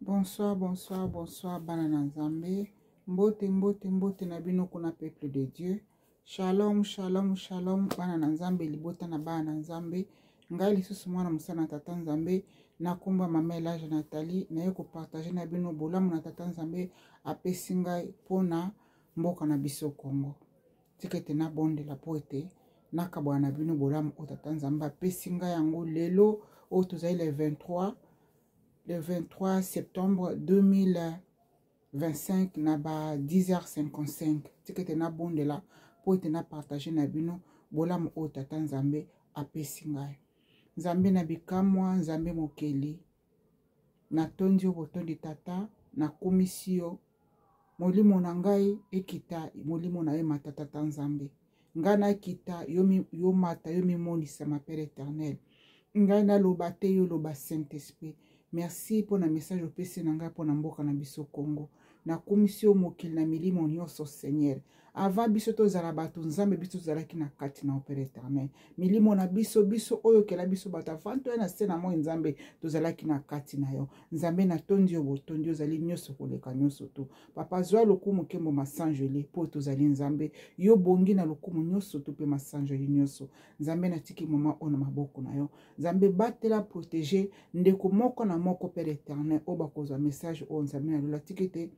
Bonsoir, bonsoir, bonsoir bana na Nzambe. Mbote, mbote, mbote na bino kuna peuple de Dieu. Shalom, shalom, shalom bana na Nzambe, libota na bana na Nzambe. Ngai lisusu mwana mosala na Tata Nzambe na komba mama Elage Nathalie naye kopartage na bino bolamu na Tata Nzambe apesi ngai mpona mboka na biso Congo. Tika ete nabondela mpo ete nakabwana na bino bolamu oyo Tata Nzambe apesi ngai yango lelo oyo tozali le 23 le 23 septembre 2025 na ba 10h55. Tika ete nabondela mpo ete napartage na bino bolamu oyo Tata Nzambe apesi ngai. Nzambe na bikamwa, Nzambe mokeli, natondi yo botondi Tata, nakumisi yo. Molimo na ngai ekita, molimo na yo emata Tata Nzambe. Ngai nakita, yo, yo mata, yo mimonisama Père Eternel. Ngai naloba te, yo loba Saint-Esprit. Merci mpo na message opesi na ngai mpo na mboka na biso Congo. Nakumisi yo mokili na milimo nyonso Seigneur. Avant biso tozala bato Nzambe, biso tozalaki na kati na Père Eternel. Milimo na biso, biso oyo okela biso bato avant toya na se na moi Nzambe, tozalaki na kati na yo. Nzambe natondi yo botondi, ozali nyonso koleka nyonso tu. Papa zwa lokumu nkembo masanjoli mpo tozali Nzambe, yo bongi na lokumu nyonso tu mpe masanjoli nyonso. Nzambe natiki mama oyo na maboko na yo. Nzambe batela, protéger ndeko moko na moko Père Eternel oyo bakozwa message oyo Nzambe na lola, tika ete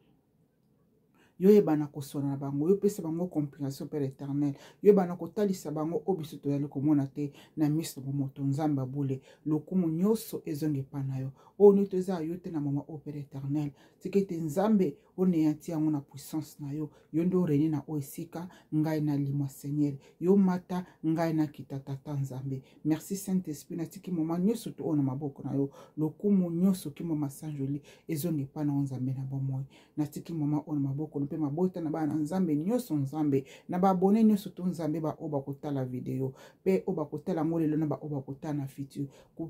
yo yebana kosona na bango, yo pesa bango compréhension Père Éternel, yo yebana kotalisa bango oyo biso tozali komona te na miso na bomoto. Nzambe abule lokumu nyonso ezonga epai na yo, oyo nito eza yo te na mama oyo Père Éternel, tika ete Nzambe oneyanti yango na puissance na yo, yo nde orenie na oyo esika ngai nalimwa Seigneur, yo mata ngai nakita Tata Nzambe. Merci Saint Esprit, natiki moma nyonso to oyo na maboko na yo, lokumu nyonso kimo masanjoli ezonga epai na yo Nzambe na bomoi. Natiki mama oyo na maboko mpe mabota na bana na Nzambe nyonso, Nzambe na baabone nyonso to Nzambe baoyo bakotala video mpe oyo bakotala yango lelo na baoyo bakotala na futur,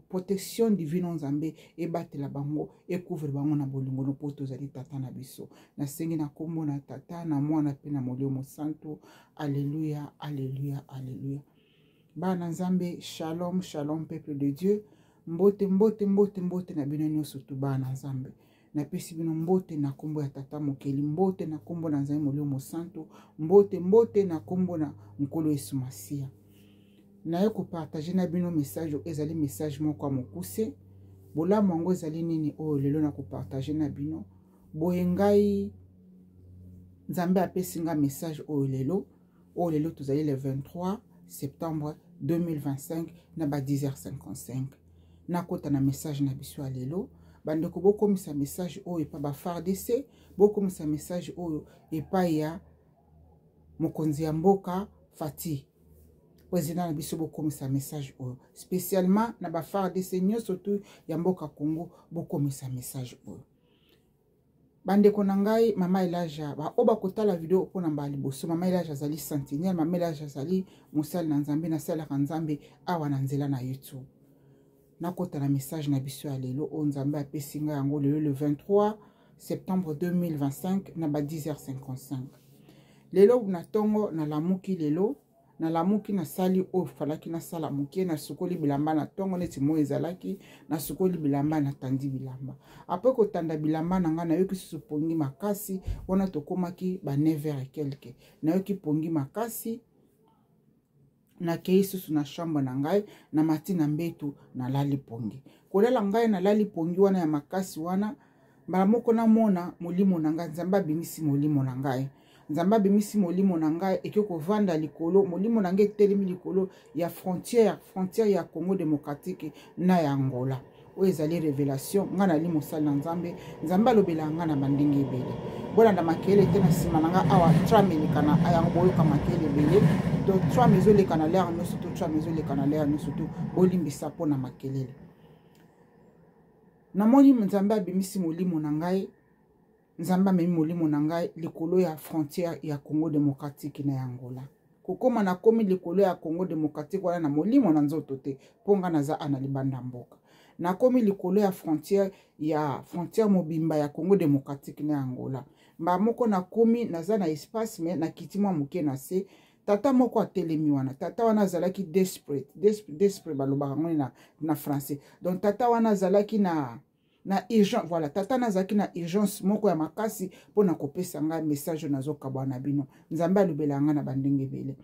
protection divine Nzambe ebatela bango, ekouvre bango na bolingo no mpo tozali Tata na biso. Nasengi na kombo na Tata na Mwana mpe na Molimo Mosantu. Alleluia, alleluia, alleluia. Bana Nzambe, shalom, shalom peuple de Dieu. Mbote, mbote, mbote, mbote na bino nyonso tu bana Nzambe. Napesi bino mbote na kombo ya Tata Mokeli, mbote na kombo na Nzambe Molimo Mosantu, mbote, mbote na kombo na Nkolo Yesu Masiya. Naye kopartage na bino message oyo ezali message moko ya mokuse. Bolamu yango ezali nini oyo lelo na kopartage na bino? Boye ngai Nzambe apesi nga message oyo lelo, oyo lelo tozali le 23 septembre 2025 na ba 10h55. Nakota na message na biso ya lelo. Bandeko, bokomisa message oyo epa ba FARDC, bokomisa message oyo epai ya mokonzi ya mboka Fati, président na biso, bokomisa message oyo spécialement na ba FARDC nyonso tu ya mboka Congo, bokomisa message oyo. Bandeko na ngai, mama Elaja, baoyo bakotala video mpona mbala liboso, mama Elaja azali sentinelle, mama Elaja azali mosali na Nzambe, nasalaka Nzambe awa na nzela na YouTube. Nakota na message na biso ya lelo oyo Nzambe apesi ngai yango lelo le 23 septembre 2025 na ba 10h55. Lelo na ntongo nalamuki, lelo nalamuki, nasali oyo falaki nasala moke, nasukoli bilamba na ntongo neti moi ezalaki, nasukoli bilamba, natandi bilamba. Apres kotanda bilamba na ngai, nayoki susu pongi makasi. Wana tokomaki ba 9h et quelque, nayoki pongi makasi, nakei susu na chambre na ngai, namati na mbetu, nalali pongi. Kolala ngai nalali pongi wana ya makasi wana, mbala moko namona molimo na ngai, Nzambe abimisi molimo na ngai, Nzambe abimisi molimo na ngai, eke kovanda likolo, molimo na ngai etelemi likolo ya frontière, frontière ya Congo démocratique na ya Angola. Oyo ezali révélation. Ngai nali mosali na Nzambe, Nzambe alobelaka ngai na bandenge ebele. Bolanda makele te na nsima na ngai awa, tram eleka na yango, boyoka makele ebele to tram ezoleka na lere nyonso to tram ezoleka na lere nyonso to bolimbisa mpo na makelele. Namoni Nzambe abimisi molimo na ngai, Nzambe amemi molimo na ngai likolo ya frontière ya Congo démocratique na ya Angola. Kokoma nakomi likolo ya Congo démocratique wana na molimo na nzoto te, mpo ngai naza ana libanda mboka. Nakomi likolo ya frontière, ya frontière mobimba ya Congo démocratique na ya Angola. Mbala moko nakomi, naza na espace me nakiti mwa moke na se. Tata moko atelemi wana. Tata wana azalaki desperate, desperate balobaka ngo na français. Donc tata wana azalaki na na urgence. Voilà, tata nazalaki na urgence moko ya makasi mpo na kopesa ngai message oyo nazokabwa na bino. Nzambe alobela ngai na bandenge ebele.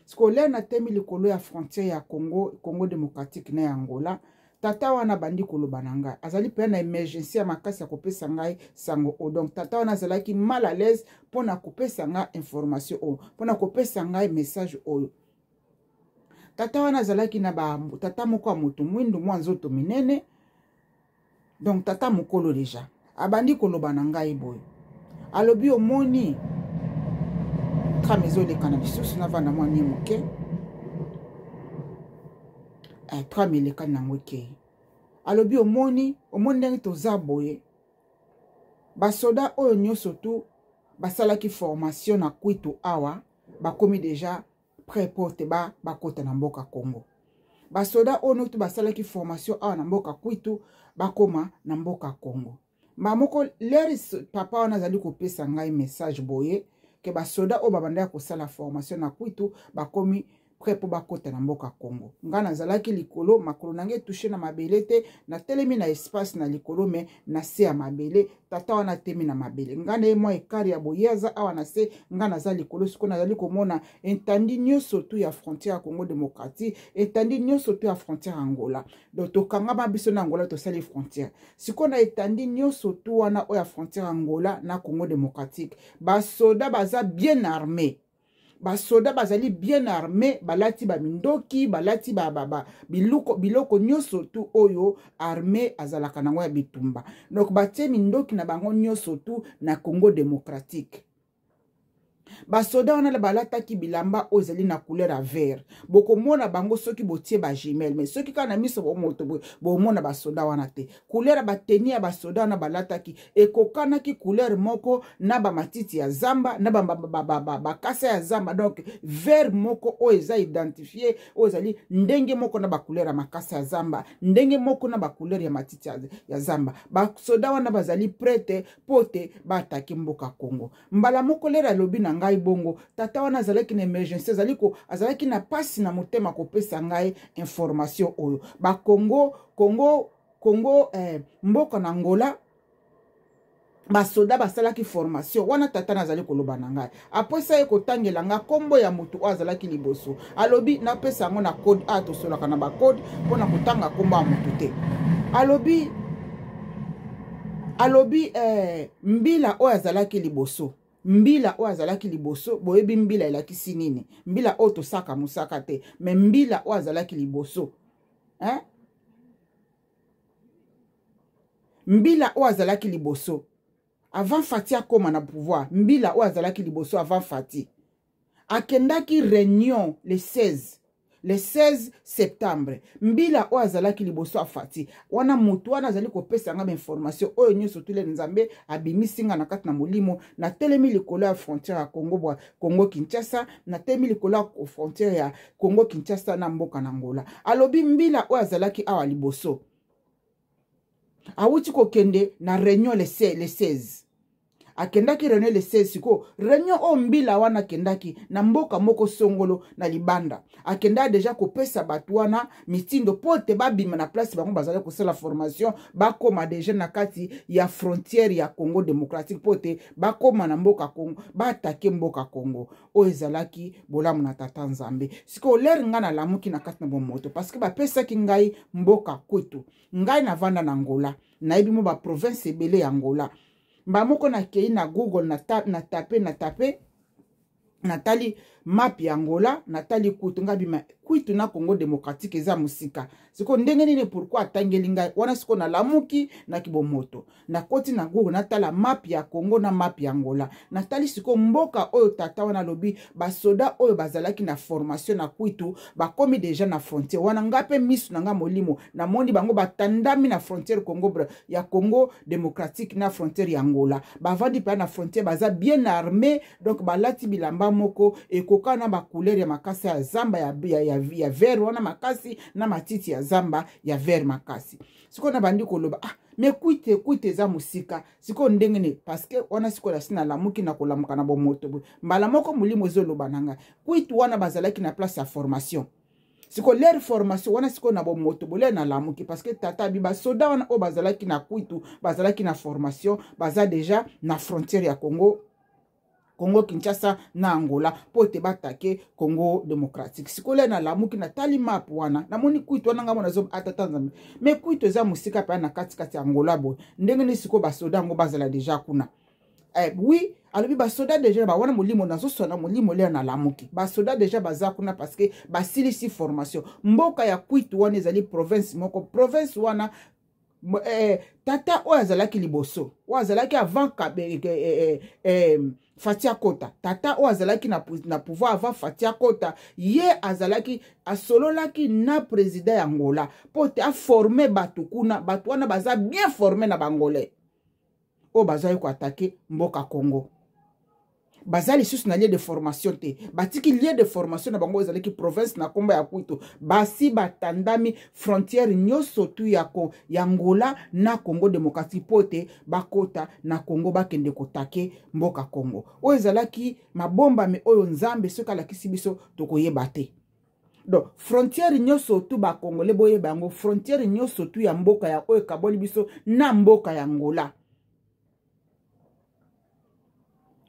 Sikoyo lere natemi likolo ya frontière ya Congo, Congo démocratique na ya Angola, tata wana abandi koloba na ngai, azali mpenza na emergency ya makasi ya kopesa ngai sango oyo. Donc tata wana azalaki mal à l'aise mpo na kopesa ngai information oyo, mpo na kopesa ngai message oyo. Tata wana azalaki na ba tata moko ya moto mwindu, mwa nzoto minene, donc tata mokolo deja. Abandi koloba na ngai boye, alobi: omoni tram ezoleka na lisusu, navanda mwa nie moke. Tram elekani nango, ekei. Alobi: omoni, omoni ndenge toza boye, basoda oyo nyonso tu basalaki formation na Kwitu awa bakomi deja prêt po te bakota na mboka Congo. Basoda oyo nyonso basalaki formation awa na mboka Kwitu bakoma na mboka Congo. Mbala moko leri papa wana azali kopesa ngai message boye ke basoda oyo babandaki kosala formation na Kwitu bakomi prêt mpo bakota na mboka Congo. Ngai nazalaki likolo, makolo na ngai etouche na mabele te, natelemi na espace na likolo me na se ya mabele. Tata wana atemi na mabele, ngai na ye mwa ekari ya boye, aza awa na se, ngai naza likolo. Sikoyo nazali komona etandi nyonso tu ya frontière ya Congo démocratique, etandi nyonso tu ya frontière Angola. Donc tokangama biso na Angola, tosali frontière. Sikoyo na etandi nyonso tu wana oyo ya frontière Angola na Congo démocratique, basoda baza bien armé, basoda bazali bien armé, balati bamindoki, balati ba, ba, ba, biloko, biloko nyonso tu oyo armé azalaka nango ya bitumba. Donc batie mindoki na bango nyonso tu na Congo démocratique. Basoda wana balataki bilamba oyo ezali na couleur ya vert. Bokomona bango soki botie bajumelles, mais soki kaka na miso bomoto boye, bomona basoda wana te. Couleur ya bateni ya basoda wana balataki ekokanaki couleur moko na bamatiti ya zamba, na bakasa ya zamba. Donc vert moko oyo eza identifié, oyo ezali ndenge moko na bacouleur ya makasa ya zamba, ndenge moko na bacouleur ya matiti ya zamba. Basoda wana bazali prêts mpo te baatake mboka Congo. Mbala moko lere alobi na ngai bongo, tata wana azalaki na emergency, azali ko azalaki na mpasi na motema kopesa ngai information oyo. Bakongo Congo Congo mboka na Angola, basoda basalaki formation wana. Tata nazali koloba na ngai, apesa ye kotangela nga nkombo ya motu oyo azalaki liboso. Alobi napesa yango na code a tosolaka na bacode mpona kotanga nkombo ya motu te. Alobi mbila oyo azalaki liboso, mbila oyo azalaki liboso, boyebi mbila elakisi nini? Mbila oyo tosaka mosaka te, me mbila oyo azalaki liboso, hein? Mbila oyo azalaki liboso avant Fati akóma na pouvoir, mbila oyo azalaki liboso avant Fati akendaki réunion le 16, le 16 septembre. Mbila oyo azalaki liboso afati wana, motu wana azali kopesa nga bainformation oyo nyonso tulele. Nzambe abimisi nga na kati na molimo, natelemi likolo ya frontière ya Congo bwa Congo Kinshasa, natelemi likolo ya frontière ya Congo Kinshasa na mboka na Angola. Alobi mbila oyo azalaki awa liboso awuti kokende na réunion le 16, akendaki réunion le 16. Sikoyo réunion oyo mbila wana akendaki na mboka moko songolo na libanda, akendaki deja kopesa bato wana mitindo mpo te babima na place bango bazali kosala formation, bakóma deja na kati ya frontière ya Congo démocratique, mpo te bakóma na mboka Congo, baatake mboka Congo. Oyo ezalaki bolamu na tata Nzambe. Sikoyo lere ngai nalamuki na kati na bomoto, parce que bapesaki ngai mboka Kwitu. Ngai navanda na Angola, nayebi mo baprovince ebele ya Angola. Mbala moko nakei na Google, na tape, na tape, natali map ya Angola, natali Kwitu. Ngai bima Kwitu na Congo démocratique eza mosika. Sikoyo ndenge nini? Pourquoi atangeli ngai wana? Sikoyo nalamuki na kibomoto, nakoti na Google, natala map ya Congo na map ya Angola. Natali sikoyo mboka oyo tata wana alobi basoda oyo bazalaki na formation na Kwitu bakomi deja na frontière wana. Nga mpe miso na nga molimo namoni bango batandami na frontière Congo ya Congo démocratique na frontière ya Angola. Bavandi mpe na frontière, baza bien armé, donc balati bilamba moko ekoka na bacouleur ya makasi ya zamba ya vert wana makasi, na matiti ya zamba ya vert makasi. Sikoyo nabandi koloba: ah, me Kwite, Kwite eza mosika. Sikoyo ndenge nini? Parce que wana sikoyo nasi nalamuki na kolamuka na bomoto boye, mbala moko molimo ezoloba na ngai: Kwitu wana bazalaki na place ya formation. Sikoyo lere formation wana, sikoyo na bomoto bolere nalamuki, parce que tata abi basoda wana oyo bazalaki na Kwitu, bazalaki na formation, baza deja na frontière ya Congo, Congo Kinshasa na Angola, mpo ete batake Congo démocratique. Sikoyo lere nalamuki, natali map wana, namoni Kwitu wana, ngambo nazo atata Nzambe, me Kwitu eza mosika mpenza na katikati ya Angola. Boye ndenge nini sikoyo basoda yango bazala deja kuna? Oui, alobi basoda deja ba wana. Molimo nazoswana, molimo lea nalamuki, basoda deja baza kuna parce que basilisi formation. Mboka ya Kwitu wana ezali province moko. Province wana, tata oyo azalaki liboso, oyo azalaki avant Fati akota, tata oyo azalaki na pouvoir avant Fati akota, ye azalaki asololaki na président ya Angola mpo te aforme bato kuna. Bato wana baza bien formé na Bangolais oyo bazali koatake mboka Congo. Baza lisusu na lieu de formation te, batiki lieu de formation na bango ezalaki province na nkombo ya Kwitu. Basi batandami frontière nyonso tu ya Angola na Congo démocratique mpo te bakota na Congo, bakende kotake mboka Congo. Oyo ezalaki mabombami oyo Nzambe soki alakisi biso, tokoyeba te. Donc frontière nyonso tu, Bakongole boyeba yango, frontière nyonso tu ya mboka ya oyo ekaboli biso na mboka ya Angola,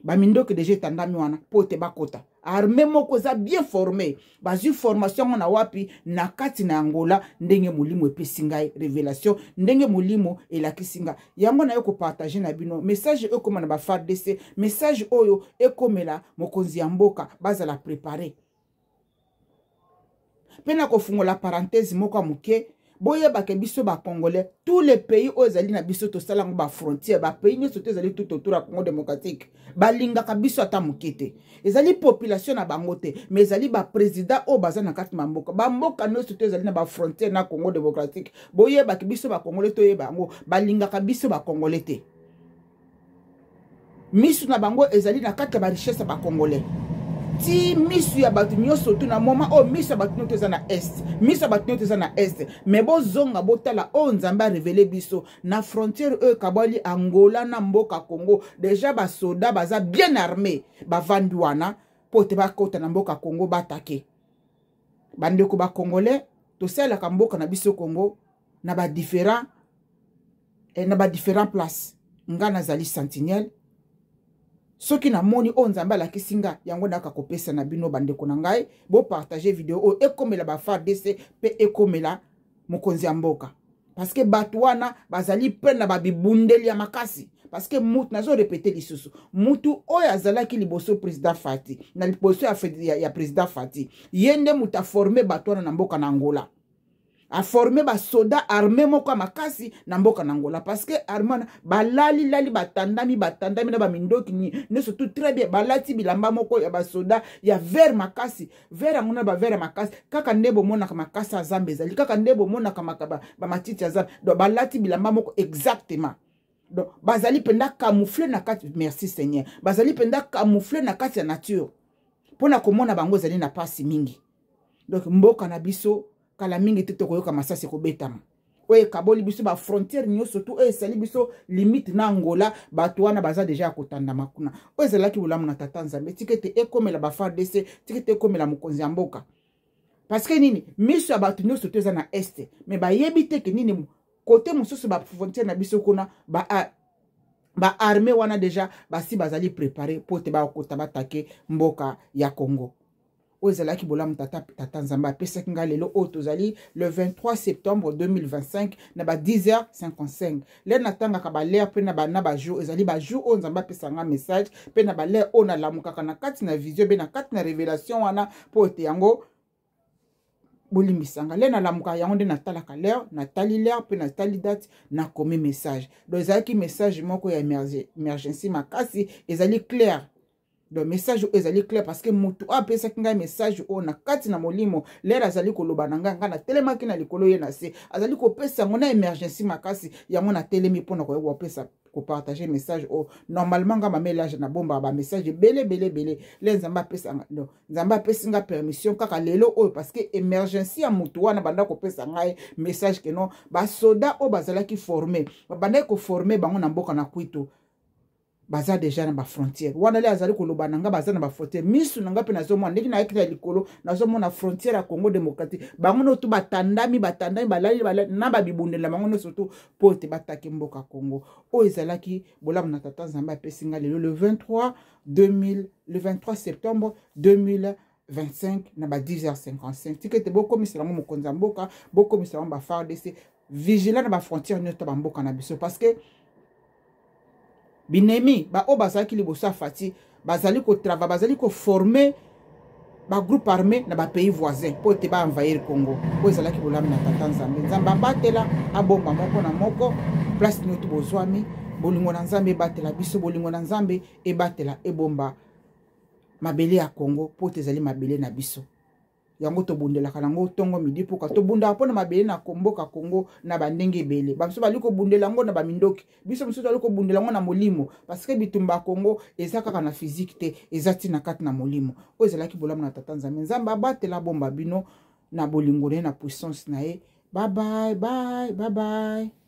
bamindoki deja etandami wana mpo te bakota. Arme moko eza bien formé, bazwi formation yango na wapi? Na kati na Angola. Ndenge molimo epesi ngai révélation, ndenge molimo elakisi ngai yango, naye kopartage na bino message oyo ekóma na baFARDC, message oyo ekomela mokonzi ya mboka, bazala préparé. Mpe na kofungola parenthèse moko ya moke, boyebake biso Bacongolais, tous les pays oyo ezali na biso, tosala yango bafrontière, bapays nyonso to ezali tout autour ya Congo démocratique, balingaka biso ata moke te. Ezali population na bango te, mais ezali baprésident oyo baza na kati bamboka. Bamboka nyonso to ezali na bafrontière na Congo démocratique, boyebaki biso Bacongolais toyeba yango, balingaka biso Bacongolais te. Misu na bango ezali na kati ya barichesse ya Bacongolais. Ti misu ya bato nyonso tu na moma oyo, misu ya bato nyonso eza na est, misu ya bato nyonso eza na est. Me bozonga, botala oyo Nzambe arevele biso na frontière oyo ekabwali Angola na mboka Congo. Deja basoda baza bien armé, bavandi wana mpo te bakota na mboka Congo, batake bandeko Bacongolais. Tosalelaka mboka na biso Congo na badifférent place. Nga nazali sentinelle. Soki namoni oyo Nzambe alakisi nga yango, nayaka kopesa na bino. Bandeko na ngai, bopartage video oyo ekomela baFARDC mpe ekomela mokonzi ya mboka, parce que bato wana bazali mpe na babibundeli ya makasi. Parce que mutu, nazorepete lisusu, mutu oyo azalaki liboso président Fati, na liboso ya président Fati, ye nde mutu aforme bato wana na mboka na Angola, aforme basoda, arme moko ya makasi na mboka na Angola. Parce que arme wana balalilali, batandami, batandami na bamindoki nyonso tout très bien, balati bilamba moko ya basoda ya vert makasi, vert yango na bavert ya makasi, kaka nde bomonaka makasi ya zamba ezali, kaka nde bomonaka bamatiti ya zamba. Donc balati bilamba moko exactement. Donc bazali mpenza camouflé na kati. Merci Seigneur. Bazali mpenza camouflé na kati ya nature, mpona komona bango ezali na mpasi mingi. Donc mboka na biso, kala mingi te tokoyoka masasi ekobetama. Oyo ekaboli biso bafrontière nyonso tu, oyo esali biso limite na Angola, bato wana baza deja ya kotandama kuna. Oyo ezalaki bolamu na tata Nzambe, tika ete ekomela baFARDC, tika ete ekomela mokonzi ya mboka. Parce que nini? Miso ya bato nyonso to eza na est, mais bayebi te ke nini, kote mosusu bafrontière na biso kuna, baarme ba wana deja basi bazali préparé mpo te bakota, batake mboka ya Congo. Oyo ezalaki bolamu tata Nzambe apesaki ngai lelo oyo tozali le 23 septembre 2025 na ba 10h55. Lere natangaka balere mpe na bajour, ezali bajour oyo Nzambe apesa nga message mpe na balere oyo nalamukaka na kati na vision mpe na kati na révélation wana, mpo ete yango bolimbisanga. Lere nalamukaka, yango nde natalaka l'heure, natali l'heure mpe natali date, nakomi message. Donc ezalaki message moko ya emergency makasi, ezali clair. Donc message oyo ezali clair, parce que motu oyo apesaki ngai message oyo na kati na molimo, lere azali koloba na ngai, ngai natelemaki na likolo, ye na se, azali kopesa yango na emergency makasi. Yango natelemi mpona koyeba kopesa, kopartage message oyo. Normalement nga mama Elage nabombaka bamessage ebele ebele ebele. Le Nzambe apesa, no, Nzambe apesi nga permission kaka lelo oyo, parce que emergency ya motu wana banda kopesa ngai message ke non, basoda oyo bazalaki formé, babandaki koforme bango na mboka na Kwitu. Baza deja na bafrontière wana. Le azali koloba na nga, baza na bafrontière. Misu na nga mpe nazomona ndenge nayaki na likolo, nazomona frontière ya Congo démocratique. Bango nyonso batandami, batandami, balali, balali na babibundeli na bango nyonso tu mpo ete batake mboka Congo. Oyo ezalaki bolamu na Tata Nzambe apesi nga lelo le 23 2000, le 23 septembre 2025 na ba 10h55. Tika ete bokomisela yango mokonzi ya mboka, bokomisela yango ba FARDC vigilant na bafrontière nyonso ya bamboka na biso, parce que binemi baoyo bazalaki liboso ya Fati bazali kotrava, bazali koforme bagroupe armé na bapays voisin mpo ete baenvahir Congo. Oyo ezalaki bolamu na Tata Nzambe. Nzambe abatela, abomba moko na moko place nioto bozwami. Bolingo na Nzambe ebatela biso, bolingo na Nzambe ebatela, ebomba mabele ya Congo, mpo ete ezali mabele na biso. Yango tobundelaka nango ntongo, midi, poka. Tobundaka mpo na mabele na mboka Congo na bandenge ebele. Bamosusu bali kobundela yango na bamindoki, biso mosusu tozali kobundela yango na molimo, parce que bitumba ya Congo eza kaka na physique te, eza ntina kati na molimo. Oyo ezalaki bolamu na Tata Nzambe. Nzambe abatela, bomba bino na bolingo na ye, na puissance na ye. Bye bye, bye bye, bye.